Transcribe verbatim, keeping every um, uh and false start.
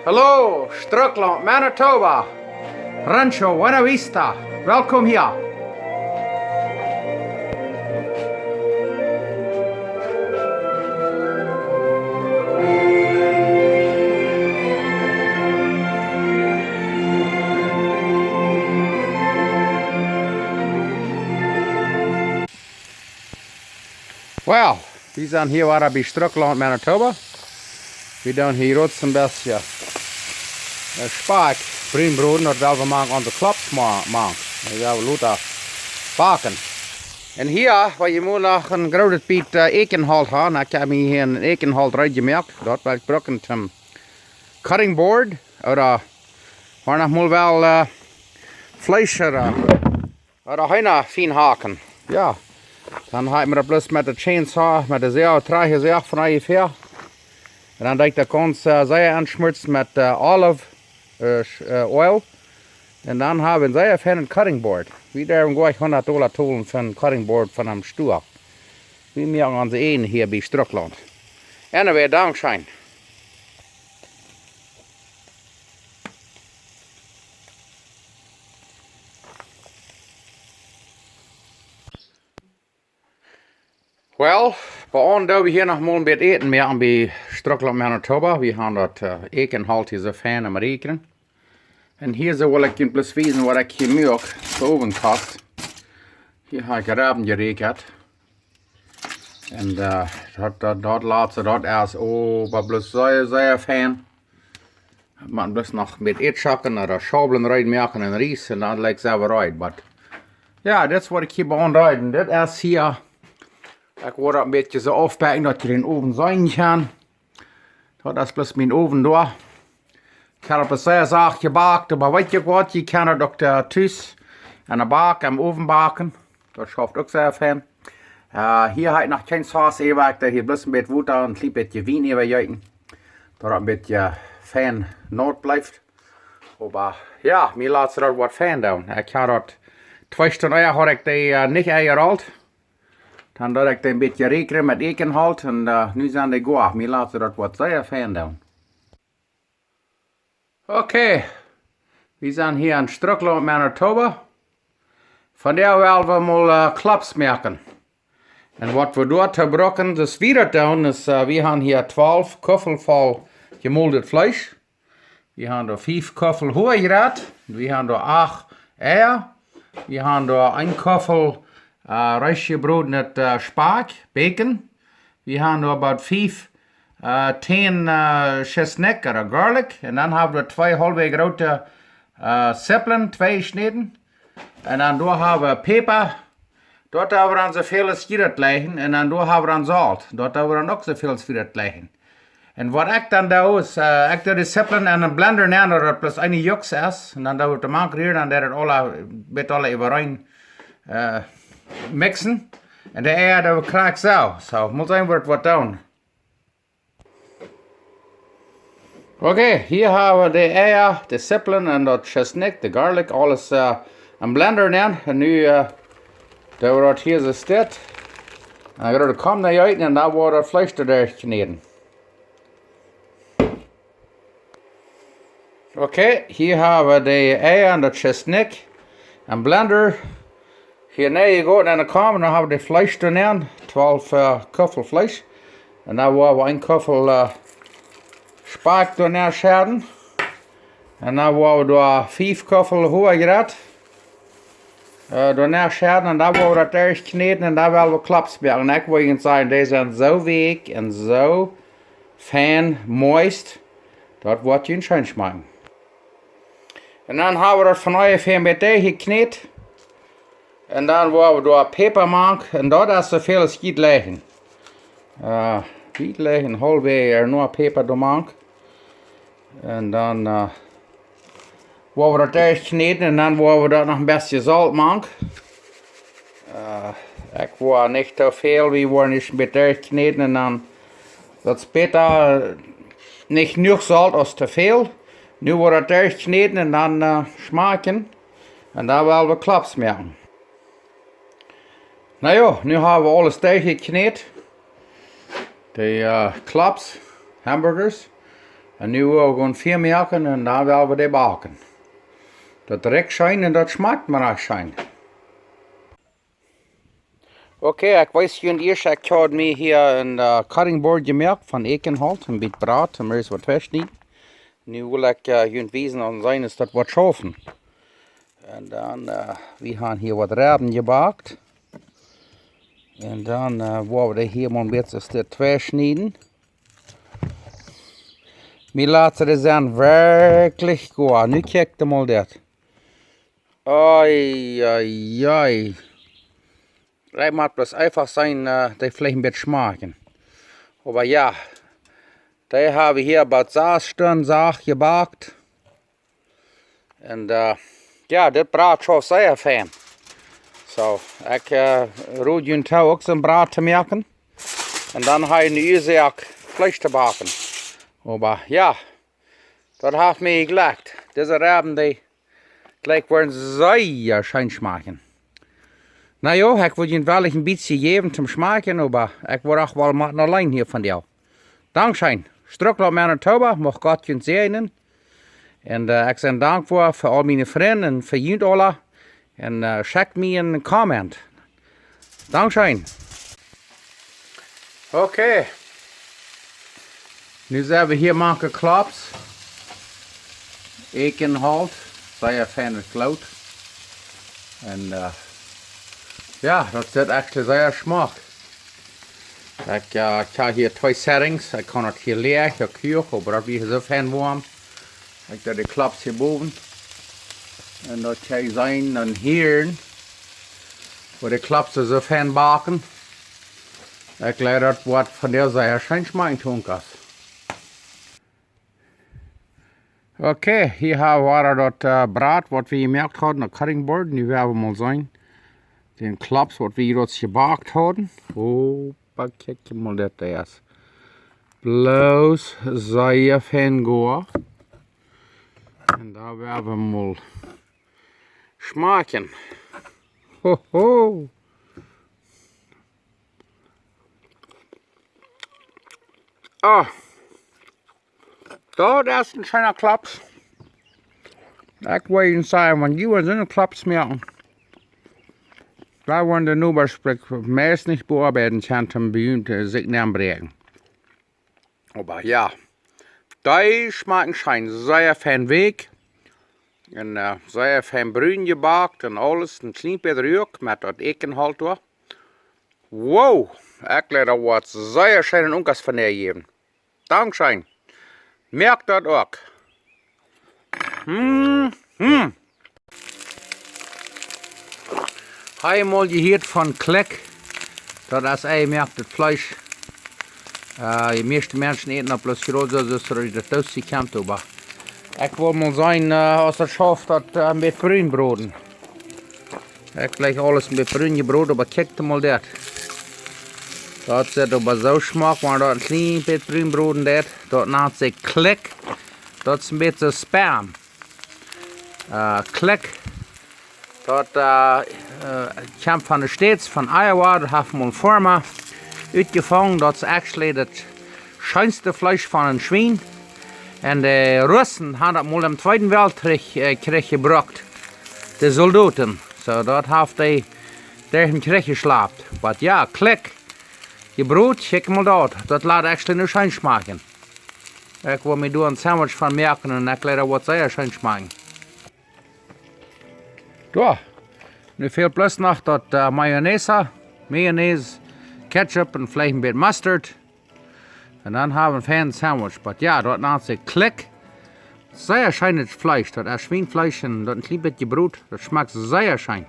Hallo, Strucklaunt, Manitoba. Rancho Buena Vista. Welkom hia. Well, wie sent hia wada bie Strucklaunt, Manitoba. Wie doonen hia jrods een bät, äh, Spakj brun broden, daut well wie mau aun de Klops ma-, moaken. Daut well wie lota backen. Un hia, wua jie mol noch een grootet bät, äh, Eakjenholt haben, dan hab ekj hia een Eakjenholt reed jemoakt. Daut well ekj brucken toom cutting board, ooda wua noch mol well, äh, Fleesch, ooda Ooda Heena fien hacken. Jo. Dan hab ekj mie daut bloos met de Chainsaw, met de Säaj, trigj jesäajt von onjefäa. Un dan deed ekj daut gaunz, äh, sea aunschmurzen met, äh, olive, äh, sch-, äh, oil. Un dan hab wie een sea feinet cutting board. Wie derwen goanich hundat Dolla tolen fa een cutting board von een Stua. Wie moaken onse eejne hia bie Strucklaunt. Anyway, dankscheen. Well, bie ons doo wie hia noch mol een bät Äten moaken bie Strucklaunt, Manitoba. Wie haben daut, äh, Eakjenholt hia soo fein aum Räakjnen. Un hia soo well ekj junt bloos wiesen waut ekj hia moak, de Owenkost. Hia hab ekj Rebben jeräakjat. Un, äh, daut, daut, daut latste, daut es, oh, oba bloos sea, sea fein. Mott bloos noch met Ätschocken ooda Schaublen reed moaken un Ries un dan lat ekj selfst reed. But, jo, dit es waut ekj hia bie ons deed. Dit es hia, ekj woa daut een bät soo aufbakjen daut jie dän Owen seenen kjennen. Daut es bloos mien Owen doa. Ekj hab daut sea sacht jebakt, oba weet jie waut, jie kjennen daut uk, äh, tus aun de Bak, aum Owen backen. Daut schauft uk sea fein. Äh, hia hab ekj noch kjeen Sauce äwa, ekj doo hia bloos een bät Wota un een kjlien bät Wien äwajeeten. Daut daut een bät fein naut blift. Oba jo, mie lat daut waut fein doonen. Ekj hab daut twee Stunden ea haud ekj dee, äh, nich enjerollt. Dan deed ekj dee een bät räakjnen met Eakjenholt un, äh, nu sent dee goa. Mie lat daut waut sea fein doonen. Okay, wie sent hia en Strucklaunt, Manitoba. Vondoag well wie mol, äh, Klops moaken. Un waut wie doatoo brucken, daut wie daut doonen, es, äh, wie haben hia twalf Kuffel voll jemoldet Fleesch. Wie haben doa fief Kuffel Hoagrett. Wie haben doa acht Eia. Wie haben doa een Kuffel, äh, reesch jebrodnet, äh, Spakj, Bacon. Wie haben doa about fief, äh, Tänen, äh, Tschesnikj ooda Garlic. Un dan haben wie twee haulwe groote, äh, Zippeln, twee jeschnäden. Un dan doa haben wie Päpa. Doa haben wie dan soo väl aus jie daut jleichen. Un dan doa haben wie dan Solt. Doa haben wie dan uk soo väl aus jie daut jleichen. Un waut ekj dan doo es, äh, ekj doo de Zippeln en een Blender nenn, daut daut bloos eene Juks es. Un dan doo ekj de mank rieren, dan doo ekj daut aula, bät aula äwareen, äh, mixen. Un de Eia doo ekj krakjt soo. Soo, mott seenen waut, waut doonen. Okay, hia haben wie de Eia, de Zippeln un daut Tschesnikj, de Garlic, aules, äh, em Blender nenn. Un nu, äh, doo wie daut hia soo steit. Un dan groot de Kom nenn jeeten un dan woa wie daut Fleesch doa derchkjnäden. Okay, hia haben wie de Eia un daut Tschesnikj em Blender. Hia nenn jegoten en de Kom, dan haben wie de Fleesch doa nenn, twalf, äh, Kuffel Fleesch. Un dan woa wie een Kuffel, äh, Spakj doa nenn schedden. Un dan woa wie doa fief Kuffel Hoagrett, äh, doa nenn schedden. Un dan woa wie daut derchkjnäden un dan well wie Klops moaken. Un ekj woa junt sajen, dee sent soo weekj un soo fein moist, daut woat junt scheen schmakjen. Un dan haben wie daut von onjefäa met dee jekjnät. Un dan woa wie doa Päpa mank. Un daut es soo väl aus jie jleichen. Äh, jie jleichen haulwe ooda noch Päpa doa mank. Un dan, äh, woa wie daut derchkjnäden un dan woa wie doa noch een bät Solt mank. Äh, ekj woa nich too väl, wie woaren nich met derchkjnäden un dan, daut es bäta, äh, nich jenuach Solt aus too väl. Nu woa wie daut derchkjnäden un dan, äh, schmakjen. Un dan well wie Klops moaken. Na jo, nu haben wie aules derchjekjnät. De, äh, Klops, Hamburgers. Un nu woa wie gonen Fia moaken un dan woa wie dee baken. Daut rikjt scheen un daut schmakjt mau uk scheen. Okay, ekj wees junt ieescht, ekj haud mie hia een, eh, cutting board jemoakt von Eakjenholt, een bät Brat, un mie es waut veschnieden. Nu well ekj, eh, junt wiesen un seenen, aus daut woat schaufen. Un dan, eh, wie haben hia waut Rebben jebakt. Un dan, eh, woa wie dee hia mau een bät soo tweischnieden. Mie lat see dee werkjlich goot. Nu kjikj mol dit. Oi, oi, oi. Ekj mott bloos eefach seenen, eh, dee veleicht een bät schmakjen. Oba jo, dee hab wie hia bie sas Stunden sacht jebakt. Un, eh, jo, dit Brat schauft sea fein. Soo, ekj, eh, rod junt too uk soon Brat to moaken. Un dan hab ekj nu ieescht uk Fleesch to baken. Oba jo, daut haft mie jeglekjt. Dise Rebben, dee jlikj woaren sea scheen schmakjen. Na jo, ekj well junt woll een bät jäwen toom schmakjen, oba ekj woa uk woll mau auleen hia von die. Dankscheen. Strucklaunt, Manitoba, mucht Gott junt säajnen. Un, eh, ekj sie dankboa fa aul miene Frind un fa junt aula. Un, eh, schekjt mie een comment. Dankscheen. Okay. Nu sent wie hia mank de Klops. Eakjenholt. Sea feinet Gloot. Un, eh, jo, daut sitt actually sea schmock. Ekj, eh, ekj hab hia twee settings. Ekj kaun daut hia läajen, hia huach, oba daut wia soo fein woam. Ekj deed de Klops hia bowen. Un daut jie seenen un hieren, woo de Klops soo fein baken. Ekj jleew daut woat vondoag sea scheen schmakjen, Tunkas. Okay, hia hab wie daut, eh, Brat, waut wie jemoakt hauden, daut cutting board. Nu woa wie mol seenen dän Klops, waut wie hia jebakt hauden. Oh, oba kjikj mol dit, dee es bloos sea fein goa. Un dan woa wie mol schmakjen. Ho, ho. Ah. Daut es een scheena Klops. Ekj well junt sajen, wan jie soone Klops moaken, dan woaren de Nobasch meist nich beoabeiden kjennen, om bie junt, eh, sikj nenn bräakjen. Oba jo, dee schmakjen scheen, sea fein weekj. Un, eh, sea fein brun jebakt un aules, een kjlien bät Ruak met daut Eakjenholt doa. Wow, ekj jleew daut woat sea scheene Unkas von dee jäwen. Dankscheen. Moakt daut uk. Hm, hm. Hab jie mol jehieet von Click? Daut es, ekj moak daut Fleesch. Eh, de mieeschte Menschen äten daut bloos jrod soo, soo aus daut doot sikj kjemt, oba ekj well mol seenen, eh, aus daut schauft, daut, eh, een bät brun broden. Ekj jlikj aules een bät brun jebroden, oba kjikj mol dit. Daut sitt oba soo schmock, wan daut een kjlien bät brun broden deit. Daut nant sikj Click. Daut es een bät soo Spam. Eh, Click. Daut, eh, eh, kjemt von de States, von Iowa. Daut haft mol een Farma utjefungen. Daut es actually daut scheenste Fleesch von een Schwien. Un de Russen haben daut mol em Tweeden Weltkjrich, eh, Kjrich jebrukt. De Soldoten. Soo, daut haft dee derch dän Kjrich jeschlapt. Oba jo, Click. Jebroden, kjikj mol daut. Daut lat actually nu scheen schmakjen. Ekj well mie doa een Sandwich von moaken un ekj jleew daut woat sea scheen schmakjen. Jo, nu fält bloos noch daut, eh, Mayonnaise, Mayonnaise, Ketchup un veleicht een bät Mustard. Un dan hab wie een fein Sandwich. Oba jo, daut nant sikj Click. Sea scheenet Fleesch. Daut es Schwienfleesch un daut een kjlien bät jebroden. Daut schmakjt sea scheen.